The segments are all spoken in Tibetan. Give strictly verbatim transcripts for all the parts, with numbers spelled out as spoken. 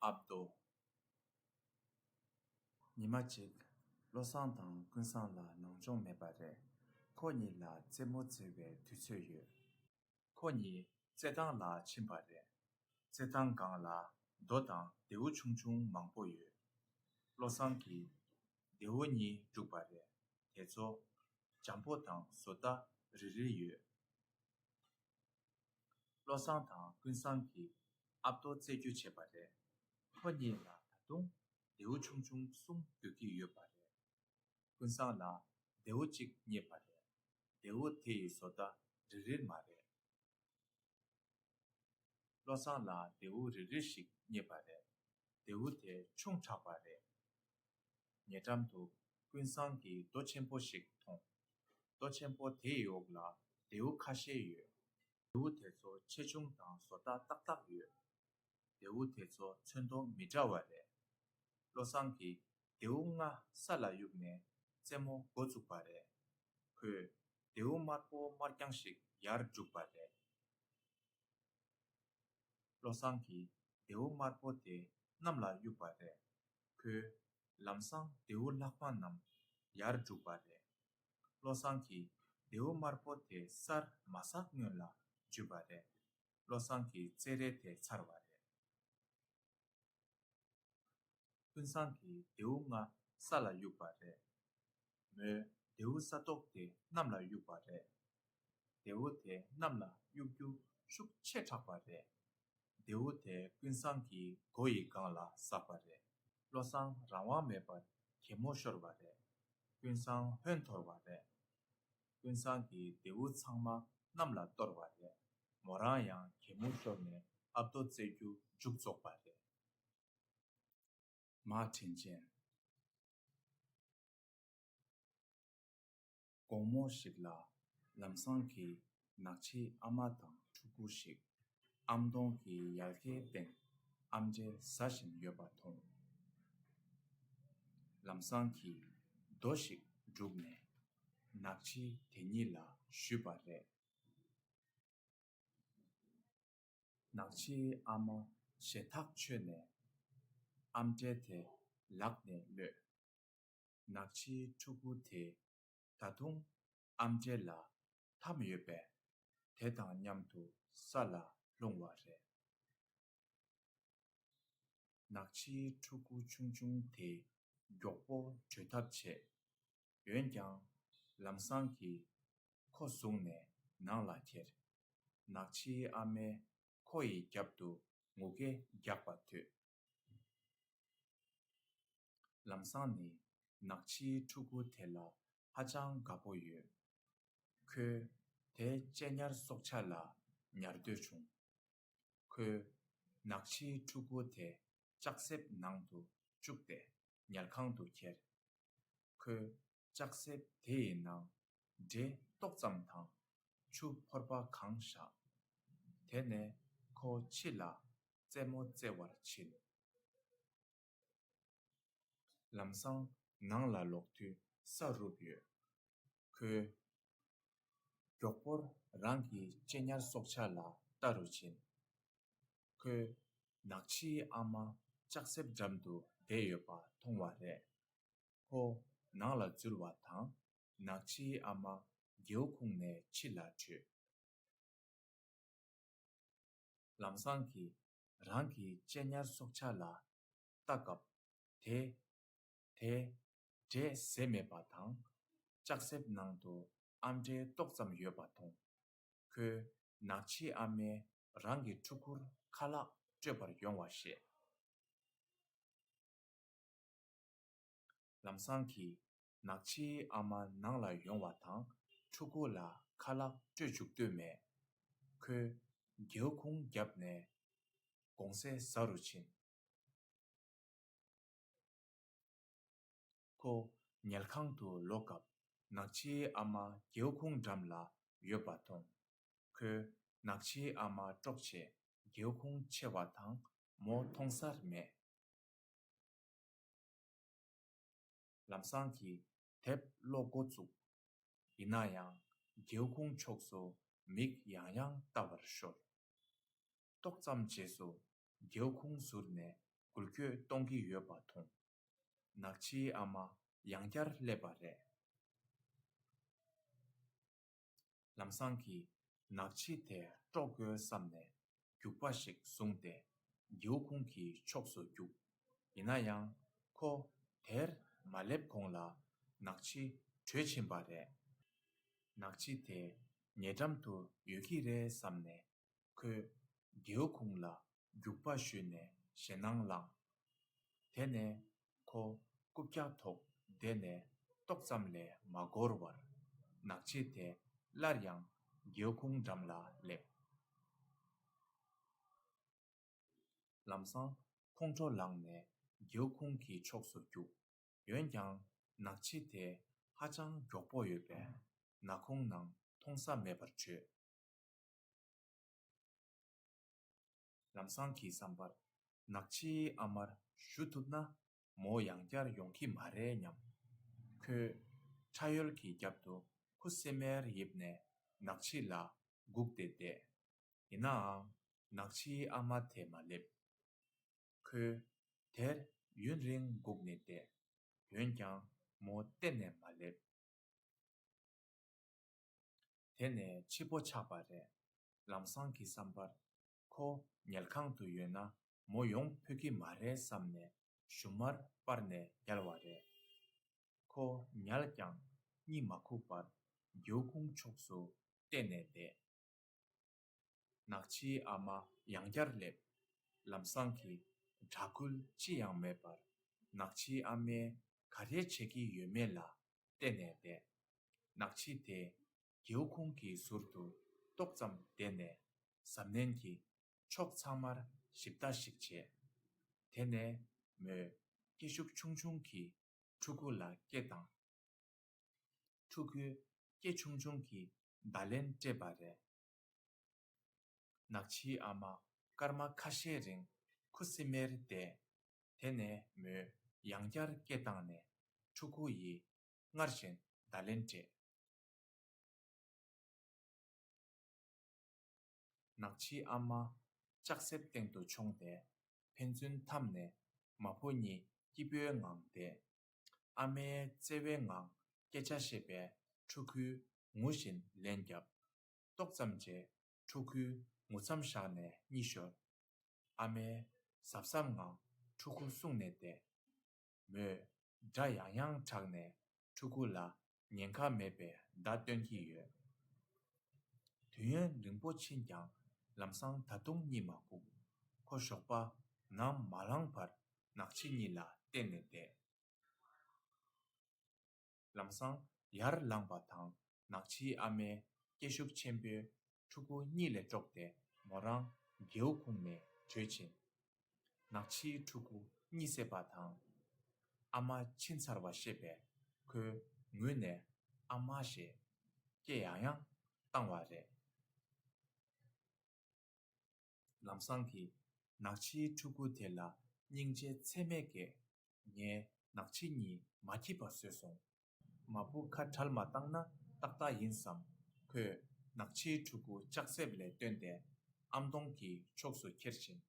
ཨ་བདོ། ཉི་མ་གཅིག་བློ་བཟང་དང་ཀུན་བཟང་ལ་ནང་སྦྱོང་མེད་པ་རེད། ཁོ་གཉིས་ལ་རྩེད་མོ་རྩེ་བའི་དུས་ཚོད་ཡོད། ཁོ་གཉིས་རྩེད་ཐང་ལ་ཕྱིན་པ་རེད། རྩེད་ཐང་སྒང་ལ་རྡོ་དང་རྡེའུ་ཆུང་ཆུང་མང་པོ་ཡོད། བློ་བཟང་གིས་རྡེའུ་གཉིས་བསྒྲུགས་པ་རེད། དེ་ཚོ་འཇམ་པོ་དང་བཟོ་ལྟ་རེ་རེ་ཡོད། བློ་བཟང་དང་ཀུན་བཟང་གིས་ཨ་བདོ་རྩེ་རྒྱུ་བྱས་པ་རེད། ཁོ་གཉིས་ལ་ད་དུང་རྡེའུ་ཆུང་ཆུང་གསུམ་དགོས་ཀྱི་ཡོད་པ་རེད། ཀུན་བཟང་ལ་རྡེའུ་གཅིག་རྙེད་པ་རེད། རྡེའུ་དེ་ཡི་བཟོ་ལྟ་རེ་རེ་མ་རེད། བློ་བཟང་ལ་རྡེའུ་རེ་རེ་ཞིག་རྙེད་པ་རེད། རྡེའུ་དེ་ཆུང་དྲགས་པ་རེད། ཉེ་འགྲམ་དུ་ཀུན་བཟང་གིས་རྡོ་ཆེན་པོ་ཞིག་མཐོང་། རྡོ་ཆེན་པོ་དེའི་འོག་ལ་རྡེའུ་ཁ་ཤས་ཡོད། རྡེའུ་དེ་ཚོ་ཆེ་ཆུང་དང་བཟོ་ལྟ་ཏག་ཏག་ཡོད། རྡེའུ་དེ་ཚོ་ཚོན་མདོག་མི་འདྲ་བ་རེད། བློ་བཟང་གིས་རྡེའུ་ལྔ་ས་ལ་གཡུགས་ནས་རྩེད་མོ་འགོ་བཙུགས་པ་རེད། ཁོས་རྡེའུ་དམར་པོ་དམར་རྐྱང་ཞིག་ཡར་བསྒྲུགས་པ་རེད། བློ་བཟང་གིས་རྡེའུ་དམར་པོ་དེ་གནམ་ལ་གཡུགས་པ་རེད། ཁོས་ལམ་སང་རྡེའུ་ལྷག་མ་རྣམས་ཡར་བསྒྲུགས་པ་རེད། བློ་བཟང་གིས་རྡེའུ་དམར་པོ་དེ་སར་མ་ཟག་སྔོན་ལ་འཇུས་པ་རེད། བློ་བཟང་གི་རྩེད་རེས་དེ་ཚར་བ་རེད། ཀུན་བཟང་གིས་རྡེའུ་ལྔ་ས་ལ་གཡུགས་པ་རེད། མོས་རྡེའུ་ས་རྡོག་དེ་གནམ་ལ་གཡུགས་པ་རེད། རྡེའུ་དེ་གནམ་ལ་གཡུག་རྒྱུ་ཤུགས་ཆེ་དྲགས་པ་རེད། རྡེའུ་དེ་ཀུན་བཟང་གི་མགོ་ཡི་སྒང་ལ་ཟགས་པ་རེད། བློ་བཟང་རང་དབང་མེད་པར་གད་མོ་ཤོར་བ་རེད། ཀུན་བཟང་ཧོན་འཐོར་བ་རེད། ཀུན་བཟང་གིས་རྡེའུ་ཚང་མ་གནམ་ལ་གཏོར་བ་རེད། མོ་རང་ཡང་གད་མོ་ཤོར་ནས་ཨ་བདོ་རྩེ་རྒྱུ་མཇུག་རྫོགས་པ་རེད། མ་དྲིན་ཅན། དགོང་མོ་ཞིག་ལ་ལམ་སང་གི་ནག་ཆེའི་ཨ་མ་དང་ཕྲུ་གུ་ཞིག་ཨམ་སྟོང་གི་ཡལ་གའི་སྟེང་ཨམ་ཅེ་ཟ་བཞིན་ཡོད་པ་མཐོང་། ལམ་སང་གིས་རྡོ་ཞིག་བསྒྲུགས་ནས་ནག་ཆེ་དེ་གཉིས་ལ་གཞུས་པ་རེད། ནག་ཆེའི་ཨ་མ་ཞེ་ཐག་ཆོད་ནས་ཨམ་ཅེ་དེ་ལག་ནས་གློད། ནག་ཆེའི་ཕྲུ་གུ་དེ་ད་དུང་ཨམ་ཅེ་ལ་འཐམས་ཡོད་པས་དེ་དང་མཉམ་དུ་ས་ལ་ལྷུང་བ་རེད། ནག་ཆེའི་ཕྲུ་གུ་ཆུང་ཆུང་དེས་མགྱོགས་པོ་བྲོས་ཐབས་བྱས། འོན་ཀྱང་ལམ་སང་གིས་ཁོ་བཟུང་ནས་ནང་ལ་ཁྱེར། ནག་ཆེའི་ཨ་མས་ཁོ་ཡི་རྒྱབ་ཏུ་ངུ་སྐད་རྒྱག་པ་ཐོས། ལམ་སང་ནི་ནག་ཆེའི་ཕྲུ་གུ་དེ་ལ་ཧ་ཅང་དགའ་པོ་ཡོད། ཁོས་དེའི་གཅེས་ཉར་སྲོག་ཆགས་ལ་ཉར་འདོད་བྱུང་། ཁོས་ནག་ཆེའི་ཕྲུ་གུ་དེ་ལྕགས་གཟེབ་ནང་དུ་བཅུག་སྟེ་ཉལ་ཁང་དུ་ཁྱེར། ཁོས་ལྕགས་གཟེབ་དེ་ཡི་ནང་འབྲས་ཏོག་ཙམ་དང་ཆུ་ཕོར་པ་གང་བཞག། དེ་ནས་ཁོ་ཕྱི་ལ་རྩེད་མོ་རྩེ་བར་ཕྱིན། ལམ་སང་ནང་ལ་ལོག་དུས་ས་རུབ་ཡོད། ཁོས་མགྱོགས་པོར་རང་གི་གཅེས་ཉར་སྲོག་ཆགས་ལ་ལྟ་རུ་ཕྱིན། ཁོས་ནག་ཆེའི་ཨ་མ་ལྕགས་གཟེབ་འགྲམ་དུ་བསྡད་ཡོད་པ་མཐོང་བ་རེད། ཁོ་ནང་ལ་འཛུལ་བ་དང་ནག་ཆེའི་ཨ་མ་སྒེའུ་ཁུང་ནས་ཕྱི་ལ་བྲོས། ལམ་སང་གིས་རང་གི་གཅེས་ཉར་སྲོག་ཆགས་ལ་ལྟ་སྐབས་དེ་དེ་འབྲས་ཟས་མེད་པ་དང་ལྕགས་གཟེབ་ནང་དུ་ཨམ་འབྲས་ཏོག་ཙམ་ཡོད་པ་མཐོང་། ཁོས་ནག་ཆེའི་ཨ་མས་རང་གི་ཕྲུ་གུར་ཁ་ལག་སྤྲོད་པར་ཡོང་བ་ཤེས། ལམ་སང་གིས་ནག་ཆེའི་ཨ་མ་ནང་ལ་ཡོང་བ་དང་ཕྲུ་གུ་ལ་ཁ་ལག་སྤྲོད་བཅུག་འདོད་མེད། ཁོས་སྒེའུ་ཁུང་བརྒྱབ་ནས་དགོང་ཟས་ཟ་རུ་ཕྱིན། ཁོ་ཉལ་ཁང་དུ་ལོག་སྐབས་ནག་ཆེའི་ཨ་མ་སྒེའུ་ཁུང་འགྲམ་ལ་ཡོད་པ་མཐོང་། ཁོས་ནག་ཆེའི་ཨ་མ་དཀྲོགས་བྱས་སྒེའུ་ཁུང་ཕྱེ་བ་དང་མོ་མཐོང་སར་མེད། ལམ་སང་གིས་དེབ་ཀློག་འགོ་བཙུགས། ཡིན་ན་ཡང་སྒེའུ་ཁུང་ཕྱོགས་སུ་མིག་ཡང་ཡང་ལྟ་བར་ཤོར། ཏོག་ཙམ་རྗེས་སུ་སྒེའུ་ཁུང་ཟུར་ནས་ འགུལ་སྐྱོད་གཏོང་གི་ཡོད་པ་མཐོང་། ནག་ཆུའི་ཨ་མ་ཡང་བསྐྱར་སླེབས་པ་རེད། ལམ་སང་གིས་ནག་ཆུ་དེ་དཀྲོག་དགོས་བསམ་ནས་རྒྱུག་པ་ཞིག་བཟུང་སྟེ་སྒེའུ་ཁུང་གི་ཕྱོགས་སུ་རྒྱུག་ཡིན་ན་ཡང་ཁོ་དེར་མ་སླེབས་གོང་ལ་ནག་ཆུ་བྲོས་ཕྱིན་པ་རེད། ནག་ཆུ་དེ་ཉེ་འགྲམ་དུ་ཡོད་ཀྱི་རེད་བསམ་ནས་ཁོས་སྒེའུ་ཁུང་ལ་རྒྱུག་པ་གཞུས་ནས་ཞེད་སྣང་ལངས། དེ་ནས་ཁོ་རྐུབ་བཀྱག་ཐོག་བསྡད་ནས་ཏོག་ཙམ་ལས་མ་འགོར་བར་ནག་ཆུ་དེ་སླར་ཡང་སྒེའུ་ཁུང་འགྲམ་ལ་སླེབས། ལམ་སང་ཁོང་ཁྲོ་ལངས་ནས་སྒེའུ་ཁུང་གི་ཕྱོགས་སུ་རྒྱུག་ཡོན་ཀྱང་ནག་ཆུ་དེ་ཧ་ཅང་མགྱོགས་པོ་ཡོད་པས་ནག་ཁུང་ནང་མཐོང་ས་མེད་པར་བྲོས། ལམ་སང་གི་བསམ་པར་ནག་ཆུའི་ཨ་མར་ཞུ་ཐུབ་ན་མོ་ཡང་བསྐྱར་ཡོང་གི་མ་རེད་སྙམ། ཁོས་ཁྲ་ཡོལ་གྱི་རྒྱབ་ཏུ་ཁུ་སིམ་མེར་ཡིབ་ནས་ནག་ཆུ་ལ་སྒུག་སྟེ་བསྡད། ཡིན་ནའང་ནག་ཆུའི་ཨ་མ་དེ་མ་སླེབས། ཁོས་དེར་ཡུན་རིང་སྒུག་ནས་བསྡད། འོན་ཀྱང་མོ་གཏན་ནས་མ་སླེབས། དེ་ནས་ཕྱི་པོ་ཆགས་པ་རེད། ལམ་སང་གི་བསམ་པར་ཁོ་ཉལ་ཁང་དུ་ཡོད་ན་མོ་ཡོང་ཕོད་ཀྱི་མ་རེད་བསམ་ནས་ཞུམ་མར་སྤར་ནས་ཉལ་བ་རེད། ཁོ་ཉལ་ཀྱང་གཉིད་མ་ཁུག་པར་སྒེའུ་ཁུང་ཕྱོགས་སུ་བལྟས་ནས་བསྡད། ནག་ཆུའི་ཨ་མ་ཡང་བསྐྱར་སླེབས། ལམ་སང་གི་གྲགས་འགུལ་ཅི་ཡང་མེད་པར་ནག་ཆུའི་ཨ་མས་ག་རེ་བྱེད་ཀྱི་ཡོད་མེད་ལ་བལྟས་ནས་བསྡད། ནག་ཆུ་དེ་སྒེའུ་ཁུང་གི་ཟུར་དུ་ཏོག་ཙམ་བསྡད་ནས་གཟབ་ནན་གྱིས་ཕྱོགས་ཚང་མར་ཞིབ་ལྟ་ཞིག་བྱས། དེ་ནས་མོས་སྐད་ཤུགས་ཆུང་ཆུང་གིས་ཕྲུ་གུ་ལ་སྐད་བཏང་། ཕྲུ་གུས་སྐད་ཆུང་ཆུང་གིས་བརྡ་ལན་སྤྲད་པ་རེད། ནག་ཆུའི་ཨ་མ་སྐར་མ་ཁ་ཤས་རིང་ཁུ་སིམ་མེར་བསྡད། དེ་ནས་མོས་ཡང་བསྐྱར་སྐད་བཏང་ནས་ཕྲུ་གུ་ཡིས་སྔར་བཞིན་བརྡ་ལན་སྤྲད། ནག་ཆུའི་ཨ་མ་ལྕགས་གཟེབ་སྟེང་དུ་མཆོངས་ཏེ་ཕན་ཚུན་འཐམས་ནས་མ་བུ་གཉིས་སྐྱིད་པོའི་ངང་བསྡད། ཨ་མའི་བརྩེ་བའི་ངང་སྐད་ཆ་བཤད་པས་ཕྲུ་གུས་ངུ་བཞིན་ལན་བརྒྱབ། ཏོག་ཙམ་རྗེས་ཕྲུ་གུས་ངུ་མཚམས་བཞག་ནས་གཉིད་ཤོར། ཨ་མས་གཟབ་གཟབ་ངང་ཕྲུ་གུ་བསྲུངས་ནས་བསྡད། མོས་སྒྲ་ཡང་ཡང་བསྒྲགས་ནས་ཕྲུ་གུ་ལ་ཉེན་ཁ་མེད་པའི་བརྡ་སྟོན་གྱི་ཡོད། དུས་ཡུན་རིང་པོ་ཕྱིན་ཀྱང་ལམ་སང་ད་དུང་གཉིད་མ་ཁུག་ཁོ་ཞོགས་པ་ནམ་མ་ལངས་བར་ནག་ཆུ་གཉིད་ལ་བརྟེན་ནས་བསྡད། ལམ་སང་ཡར་ལངས་པ་དང་ནག་ཆུའི་ཨ་མའི་སྐད་ཤུགས་ཆེན་པོས་ཕྲུ་གུ་གཉིད་ལས་དཀྲོགས་ཏེ་མོ་རང་སྒེའུ་ཁུང་ནས་བྲོས་ཕྱིན། ནག་ཆུའི་ཕྲུ་གུ་གཉིད་སད་པ་དང་། ཨ་མ་ཕྱིན་ཚར་བ་ཤེས་པས་ཁོས་ངུས་ནས་ཨ་མ་ཞེས་སྐད་ཡང་ཡང་བཏང་བ་རེད། ལམ་སང་གིས་ནག་ཆུའི་ཕྲུ་གུ་དེ་ལ་སྙིང་རྗེ་ཚད་མེད་སྐྱེས། ངས་ནག་ཆུ་གཉིད་མ་སྐྱིད་པ་བཟོས་སོང་། མ་བུ་ཁ་བྲལ་མ་བཏང་ན་ཏག་ཏག་ཡིན་བསམ། ཁོས་ནག་ཆུའི་ཕྲུ་གུ་ལྕགས་གཟེབ་ལས་བཏོན་ཏེ་ཨམ་སྡོང་གི་ཕྱོགས་སུ་ཁྱེར་ཕྱིན།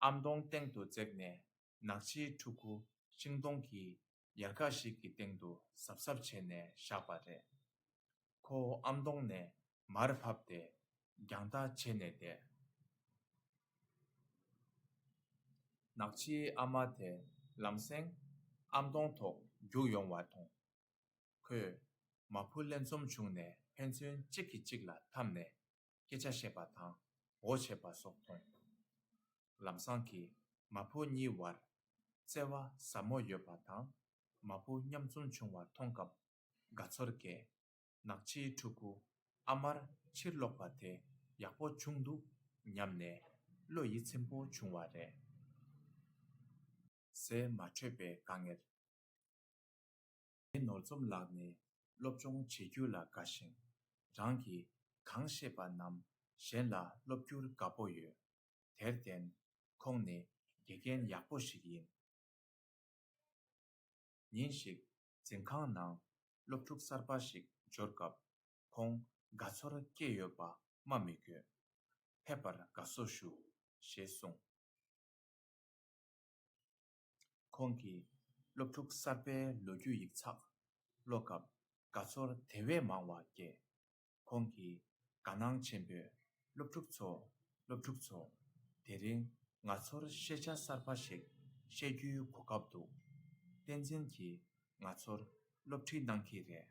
ཨམ་སྡོང་སྟེང་དུ་འཛེགས་ནས་ནག་ཆུའི་ཕྲུ་གུ་ཤིང་སྡོང་གི་ཡལ་ག་ཞིག་གི་སྟེང་དུ་གཟབ་གཟབ་བྱས་ནས་བཞག་པ་རེད། ཁོ་ཨམ་སྡོང་ནས་མར་བབས་ཏེ་རྒྱང་ལྟ་བྱས་ནས་བསྡད། ནག་ཆུའི་ཨ་མ་དེ་ལམ་སེང་ཨམ་སྡོང་ཐོག་རྒྱུགས་ཡོང་བ་མཐོང་། ཁོས་མ་བུ་ལྷན་འཛོམས་བྱུང་ནས་ཕན་ཚུན་གཅིག་གིས་གཅིག་ལ་འཐམས་ནས་སྐད་ཆ་བཤད་པ་དང་འོ་བྱེད་པ་སོགས་མཐོང་། ལམ་སང་གིས་མ་བུ་གཉིས་བར་བརྩེ་བ་ཟབ་མོ་ཡོད་པ་དང་མ་བུ་མཉམ་འཛོམས་བྱུང་བ་མཐོང་སྐབས་དགའ་ཚོར་སྐྱེས། ནག་ཆུའི་ཕྲུ་གུ་ཨ་མར་ཕྱིར་ལོག་པ་དེ་ཡག་པོ་བྱུང་འདུག་སྙམ་ནས་བློ་ཡིད་ཚིམ་པོ་བྱུང་བ་རེད། ཟས་མ་འཕྲོད་པའི་དཀའ་ངལ། དེ་ནོར་འཛོམས་ལགས་ནི་སློབ་སྦྱོང་བྱེད་རྒྱུ་ལ་དགའ་ཞིང་། རང་གིས་གང་ཤེས་པ་རྣམས་གཞན་ལ་སློབ་རྒྱུར་དགའ་པོ་ཡོད། དེར་བརྟེན་ཁོང་ནི་དགེ་རྒན་ཡག་པོ་ཞིག་ཡིན། ཉིན་ཞིག་འཛིན་ཁང་ནང་སློབ་ཕྲུག་གསར་པ་ཞིག་འབྱོར་སྐབས་ཁོང་དགའ་ཚོར་སྐྱེས་ཡོད་པ་སྨྲ་མི་དགོས། ཕེབས་པར་དགའ་བསུ་ཞུ་ཞེས་གསུངས། ཁོང་གིས་སློབ་ཕྲུག་གསར་པའི་ལོ་རྒྱུས་ཡིག་ཚགས་ཀློག་སྐབས་དགའ་ཚོར་དེ་བས་མང་བ་སྐྱེས། ཁོང་གིས་དགའ་སྣང་ཆེན་པོས་སློབ་ཕྲུག་ཚོ། སློབ་ཕྲུག་ཚོ། དེ་རིང་ང་ཚོར་ཤེས་བྱ་གསར་པ་ཞིག་ཤེས་རྒྱུའི་གོ་སྐབས་འདུག་བསྟན་འཛིན་གྱིས་ང་ཚོར་སློབ་ཁྲིད་གནང་གི་རེད།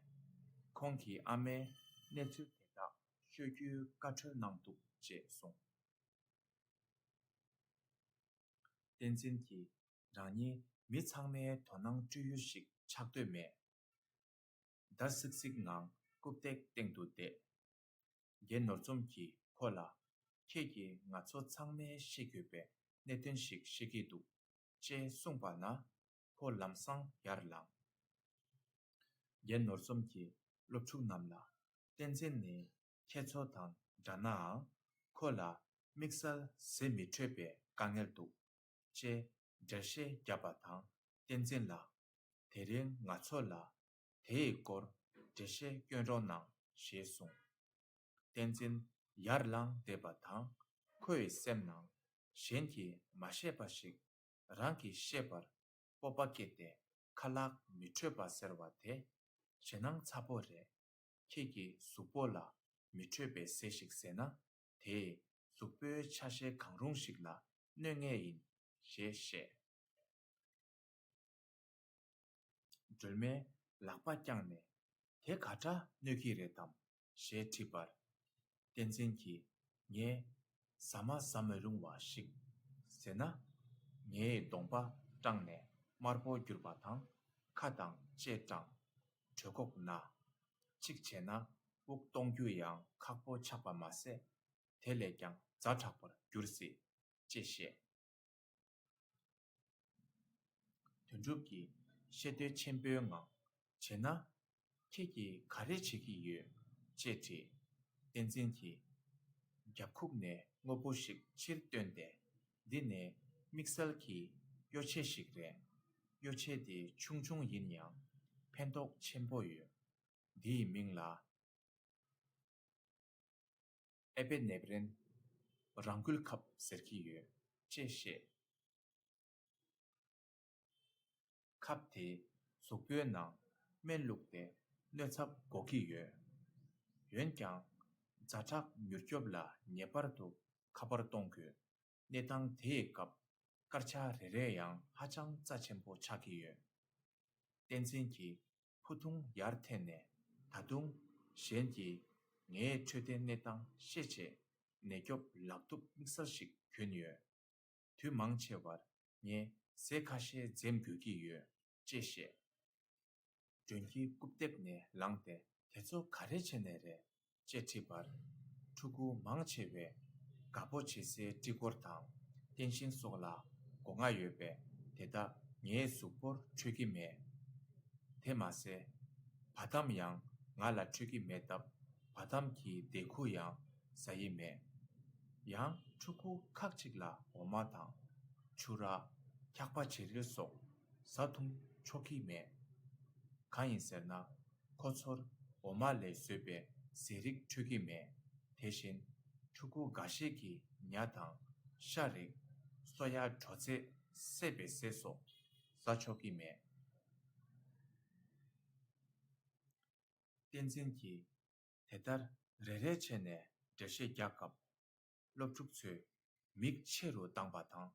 ཁོང་གི་ཨ་མས་གནས་ཚུལ་དེ་དག་ཤོད་རྒྱུའི་བཀའ་འཁྲོལ་གནང་འདུག་ཅེས་གསུངས། བསྟན་འཛིན་གྱིས་རང་ཉིད་མི་ཚང་མའི་དོ་སྣང་སྤྲོད་ཡུལ་ཞིག་ཆགས་འདོད་མེད། འདར་སིག་སིག་ངང་རྐུབ་སྟེགས་སྟེང་དུ་བསྡད། རྒན་ནོར་འཛོམས་ཀྱིས་ཁོ་ལ། ཁྱེད་ཀྱིས་ང་ཚོ་ཚང་མས་ཤེས་དགོས་པའི་གནད་དོན་ཞིག་བཤད་ཀྱི་འདུག་ཅེས་གསུངས་པ་ན། ཁོ་ལམ་སང་ཡར་ལངས། རྒན་ནོར་འཛོམས་ཀྱིས་སློབ་ཕྲུག་རྣམས་ལ། བསྟན་འཛིན་ནི་ཁྱེད་ཚོ་དང་འདྲ་ནའང་། ཁོ་ལ་དམིགས་བསལ་ཟས་མི་འཕྲོད་པའི་དཀའ་ངལ་འདུག་ཅེས་འགྲེལ་བཤད་བརྒྱབ་པ་དང་། བསྟན་འཛིན་ལགས། དེ་རིང་ང་ཚོ་ལ་དེའི་སྐོར་འགྲེལ་བཤད་སྐྱོན་རོགས་གནང་ཞེས་གསུངས། བསྟན་འཛིན་ཡར་ལངས་བསྡད་པ་དང་། ཁོའི་སེམས་ནང་གཞན་གྱིས་མ་ཤེས་པ་ཞིག་རང་གིས་ཤེས་པར་སྤོབས་པ་སྐྱེས་ཏེ། ཁ་ལག་མི་འཕྲོད་པ་ཟེར་བ་དེ་ཞེད་སྣང་ཚ་པོ་རེད། ཁྱེད་ཀྱིས་གཟུགས་པོ་ལ་མི་འཕྲོད་པའི་ཟས་ཤིག་ཟས་ན། དེས་གཟུགས་པོའི་ཆ་ཤས་གང་རུང་ཞིག་ལ་གནོད་ངེས་ཡིན་ཞེས་བཤད། སྒྲོལ་མས་ལག་པ་བརྐྱངས་ནས། དེ་ག་འདྲ་གནོད་ཀྱི་རེད་དམ་ཞེས་དྲིས་པར། བསྟན་འཛིན་གྱིས། ངས་ཟ་མ་ཟ་མི་རུང་བ་ཞིག་ཟས་ན། ངའི་གདོང་པ་སྐྲངས་ནས་དམར་པོ་གྱུར་པ་དང་། ཁ་དང་ལྕེ་སྐྲངས། གྲོད་ཁོག་ན། གཅིག་བྱས་ན་དབུགས་གཏོང་རྒྱུ་ཡང་ཁག་པོ་ཆགས་པ་མ་ཟད། དེ་ལས་ཀྱང་ཛ་དྲག་པར་འགྱུར་སྲིད་ཅེས་བཤད། དོན་གྲུབ་ཀྱིས་ཤེས་འདོད་ཆེན་པོའི་ངང་། བྱས་ན། ཁྱེད་ཀྱིས་ག་རེ་བྱེད་ཀྱི་ཡོད་ཅེས་དྲིས། བསྟན་འཛིན་གྱིས། རྒྱབ་ཁུག་ནས་དངོས་པོ་ཞིག་ཕྱིར་བཏོན་ཏེ། འདི་ནི་དམིགས་བསལ་གྱི་གཡོ་བྱེད་ཞིག་རེད། གཡོ་བྱེད་འདི་ཆུང་ཆུང་ཡིན་ཡང་ཕན་ཐོགས་ཆེན་པོ་ཡོད། འདིའི་མིང་ལ་ཨེ་པེ་ནེབ་རིན། རང་འགུལ་ཁབ་ཟེར་གྱི་ཡོད་ཅེས་བཤད། ཁབ་དེས་གཟུགས་པོའི་ནང་སྨན་བླུགས་ཏེ་གནོད་ཚབས་འགོག་གི་ཡོད། འོན་ཀྱང་། ཛ་དྲག་མྱུར་སྐྱོབ་ལ་ངེས་པར་དུ་ཁ་པར་གཏོང་དགོས། གནས་སྟངས་དེའི་སྐབས་སྐར་ཆ་རེ་རེ་ཡང་ཧ་ཅང་རྩ་ཆེན་པོ་ཆགས་ཀྱི་ཡོད། བསྟན་འཛིན་གྱིས་ཕུ་ཐུང་ཡར་འཐེན་ནས། ད་དུང་གཞན་གྱིས་ངའི་འཕྲོད་བསྟེན་གནས་སྟངས་ཤེས་བྱས། ནད་སྐྱོབ་ལག་ཐུབ་དམིགས་བསལ་ཞིག་གྱོན་ཡོད། དུས་མང་ཆེ་བར་ངས་ཟས་ཁ་ཤས་འཛེམ་དགོས་ཀྱི་ཡོད་ཅེས་བཤད། སྒྲོན་གྱིས་རྐུབ་སྟེགས་ནས་ལངས་ཏེ། དེ་ཚོ་ག་རེ་བྱས་ནས་རེད་ཅེས་དྲིས་པར། ཕྲུ་གུ་མང་ཆེ་བས་དགའ་པོ་བྱེད་སའི་དཀྱིལ་འཁོར་དང་། ཏེན་ཤིན་སོགས་ལ་མགོ་རྔ་ཡོད་པས། དེ་དག་ངའི་གཟུགས་པོར་འཕྲོད་ཀྱི་མེད། དེ་མ་ཟད། བ་དམ་ཡང་ང་ལ་འཕྲོད་ཀྱི་མེད་སྟབས། བ་དམ་གྱི་ལྡེ་གུ་ཡང་ཟ་ཡི་མེད། ཡང་ཕྲུ་གུ་ཁག་ཅིག་ལ་འོ་མ་དང་། ཆུ་རགས། འཁྱག་པ་བྱི་རིལ་སོགས་ཟ་འཐུང་ཆོག་གི་མེད། གང་ཡིན་ཟེར་ན། ཁོ་ཚོར་འོ་མ་ལས་བཟོས་པའི་ཟས་རིགས་འཕྲོད་ཀྱི་མེད། དེ་བཞིན་ཕྲུ་གུ་འགའ་ཤས་ཀྱིས་ཉ་དང་། ཤ་རིགས། སོ་ཡ། དྲོ་ཚད་བསྲེས་པའི་ཟས་སོགས་ཟ་ཆོག་གི་མེད། བསྟན་འཛིན་གྱིས་དེ་ལྟར་རེ་རེ་བྱས་ནས་འགྲེལ་བཤད་རྒྱག་སྐབས། སློབ་ཕྲུག་ཚོས་མིག་ཆེ་རུ་བཏང་པ་དང་།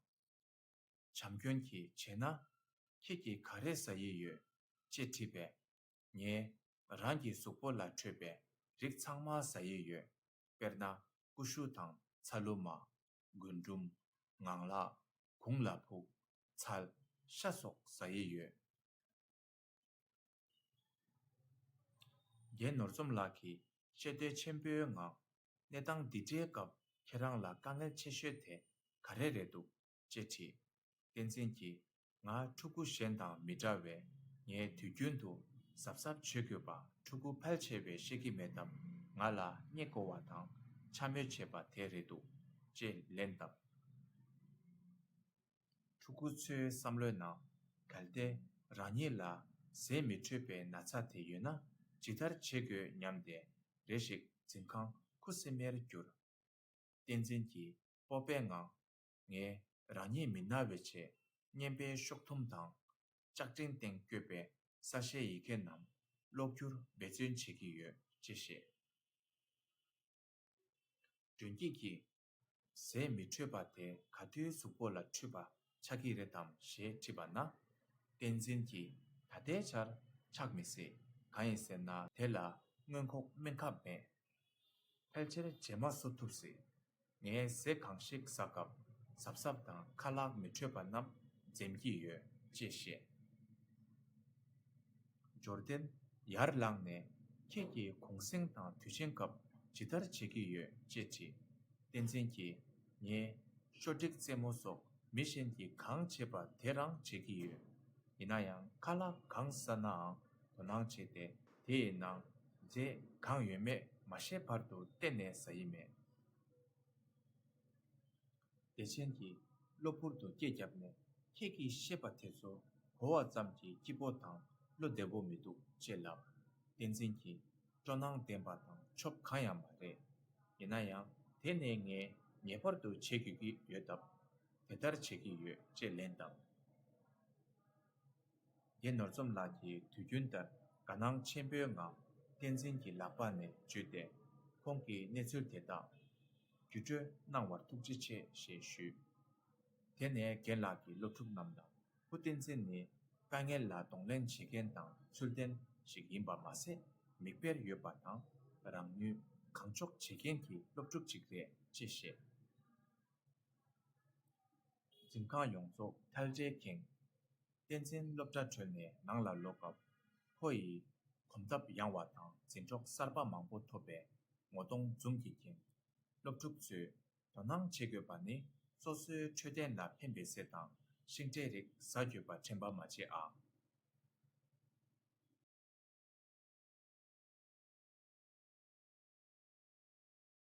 བྱམས་སྐྱོན་གྱིས་བྱས་ན། ཁྱེད་ཀྱིས་ག་རེ་ཟ་ཡི་ཡོད་ཅེས་དྲིས་པས། ངས་རང་གི་གཟུགས་པོ་ལ་འཕྲོད་པའི་རིགས་ཚང་མ་ཟ་ཡི་ཡོད། དཔེར་ན། ཀུ་ཤུ་དང་ཚ་ལུ་མ། རྒུན་འབྲུམ། ངང་ལག། གུང་ལ་ཕུག། ཚལ། ཤ་སོགས་ཟ་ཡི་ཡོད། རྒན་ནོར་འཛོམས་ལགས་ཀྱིས་ཤེས་འདོད་ཆེན་པོའི་ངང་། གནས་སྟངས་འདི་འདྲའི་སྐབས་ཁྱེད་རང་ལ་དཀའ་ངལ་ཆེ་ཤོས་དེ་ག་རེ་རེད་འདུག་ཅེས་དྲིས། བསྟན་འཛིན་གྱིས། ང་ཕྲུ་གུ་གཞན་དང་མི་འདྲ་བས། ངས་དུས་རྒྱུན་དུ་གཟབ་གཟབ་བྱེད་དགོས་པ་ཕྲུ་གུ་ཕལ་ཆེ་བས་ཤེས་ཀྱི་མེད་སྟབས། ང་ལ་སྙད་གོ་བ་དང་འཕྱ་སྨོད་བྱེད་པ་དེ་རེད་འདུག་ཅེས་ལན་བཏབ། ཕྲུ་གུ་ཚོའི་བསམ་བློའི་ནང་། གལ་ཏེ་རང་ཉིད་ལ་ཟས་མི་འཕྲོད་པའི་ན་ཚ་དེ་ཡོད་ན། ཇི་ལྟར་བྱེད་དགོས་སྙམ་སྟེ། རེ་ཞིག་འཛིན་ཁང་ཁུ་སིམ་མེར་གྱུར། བསྟན་འཛིན་གྱིས་སྤོབས་པའི་ངང་། ངས་རང་ཉིད་མི་ན་བའི་ཆེད། རྔན་པའི་གཤོག་ཐུམ་དང་ ལྕགས་ཀྲིན་སྟེང་བཀོད་པའི་གསལ་བཤད་ཡི་གེ་རྣམས་ཀློག་རྒྱུར་འབད་བརྩོན་བྱེད་ཀྱི་ཡོད་ཅེས་བཤད། སྒྲོན་སྐྱིད་ཀྱིས། ཟས་མི་འཕྲོད་པ་དེ་ག་དུས་གཟུགས་པོ་ལ་འཕྲོད་པ་ཆགས་ཀྱི་རེད་དམ་ཞེས་དྲིས་པ་ན། བསྟན་འཛིན་གྱིས་ད་ལྟའི་ཆར་ཆགས་མི་སྲིད། གང་ཡིན་ཟེར་ན་དེ་ལ་སྔོན་འགོག་སྨན་ཁབ་མེད། ཕལ་ཆེར་རྗེས་མ་གསོ་ཐུབ་སྲིད། ངས་ཟས་གང་ཞིག་ཟ་སྐབས་གཟབ་གཟབ་དང་ཁ་ལག་མི་འཕྲོད་པ་རྣམས་འཛེམ་གྱི་ཡོད་ཅེས་བཤད། འབྱོར་ལྡན་ཡར་ལངས་ནས་ཁྱེད་ཀྱིས་གུང་གསེང་དང་དུས་ཆེན་སྐབས་ཇི་ལྟར་བྱེད་ཀྱི་ཡོད་ཅེས་དྲིས། བསྟན་འཛིན་གྱིས་ངས་ཤོ་སྒྲིག་རྩེད་མོ་སོགས་མི་གཞན་གྱིས་གང་བྱེད་པ་དེ་རང་བྱེད་ཀྱི་ཡོད། ཡིན་ན་ཡང་ཁ་ལག་གང་ཟ་ནའང་དོ་སྣང་བྱས་ཏེ་དེ་ཡི་ནང་རྫས་གང་ཡོད་མེད་མ་ཤེས་བར་དུ་གཏན་ནས་ཟ་ཡི་མེད། བདེ་ཆེན་གྱིས་གློ་བུར་དུ་སྐད་བརྒྱབ་ནས་ཁྱེད་ཀྱིས་བཤད་པ་དེ་ཚོ་གོ་བ་ཙམ་གྱིས་སྐྱིད་པོ་དང་བློ་བདེ་པོ་མི་འདུག་ཅེས་ལབ། བསྟན་འཛིན་གྱིས་སྤྲོ་སྣང་ལྡན་པ་དང་ཆོབ་གང་ཡང་མ་རེད། ཡིན་ན་ཡང་དེ་ནི་ངས་ངེས་པར་དུ་བྱེད་དགོས་ཀྱི་ཡོད་སྟབས་དེ་ལྟར་བྱེད་ཀྱི་ཡོད་ཅེས་ལན་བཏབ། རྒན་ནོར་འཛོམས་ལགས་ཀྱིས་དུས་རྒྱུན་ལྟར་དགའ་སྣང་ཆེན་པོའི་ངང་བསྟན་འཛིན་གྱི་ལག་པ་ནས་འཇུས་ཏེ་ཁོང་གིས་གནས་ཚུལ་དེ་དག་བརྒྱུད་སྤྲོད་གནང་བར་ཐུགས་རྗེ་ཆེ་ཞེས་ཞུས། དེ་ནས་རྒན་ལགས་ཀྱིས་སློབ་ཕྲུག་རྣམས་ལ་སྐུ་བསྟན་འཛིན་ནི་དཀའ་ངལ་ལ་གདོང་ལེན་བྱེད་མཁན་དང་ཚུལ་ལྡན་ཞིག་ཡིན་པ་མ་ཟད་མིག་དཔེར་ཡོད་པ་དང་རང་ནུས་གང་ལྕོགས་བྱེད་མཁན་གྱི་སློབ་ཕྲུག་ཅིག་རེད་ཅེས་བཤད། འཛིན་ཁང་ཡོངས་རྫོགས་ཐལ་སྒྲས་ཁེངས། བསྟན་འཛིན་སློབ་གྲྭ་གྲོལ་ནས་ནང་ལ་ལོག་སྐབས་ཁོ་ཡི་གོམ་སྟབས་ཡངས་པ་དང་འཛིན་གྲོགས་གསར་པ་མང་པོ་ཐོབ་པས་ངོ་གདོང་འཛུམ་གྱིས་ཁེངས། སློབ་ཕྲུག་ཚོས་དོ་སྣང་བྱེད་དགོས་པ་ནི་སོ་སོའི་འཕྲོད་བསྟེན་ལ་ཕན་པའི་ཟས་དང་ཤིང་འབྲས་རིགས་ཟ་དགོས་པ་དྲན་པ་མ་བརྗེད་ཨ།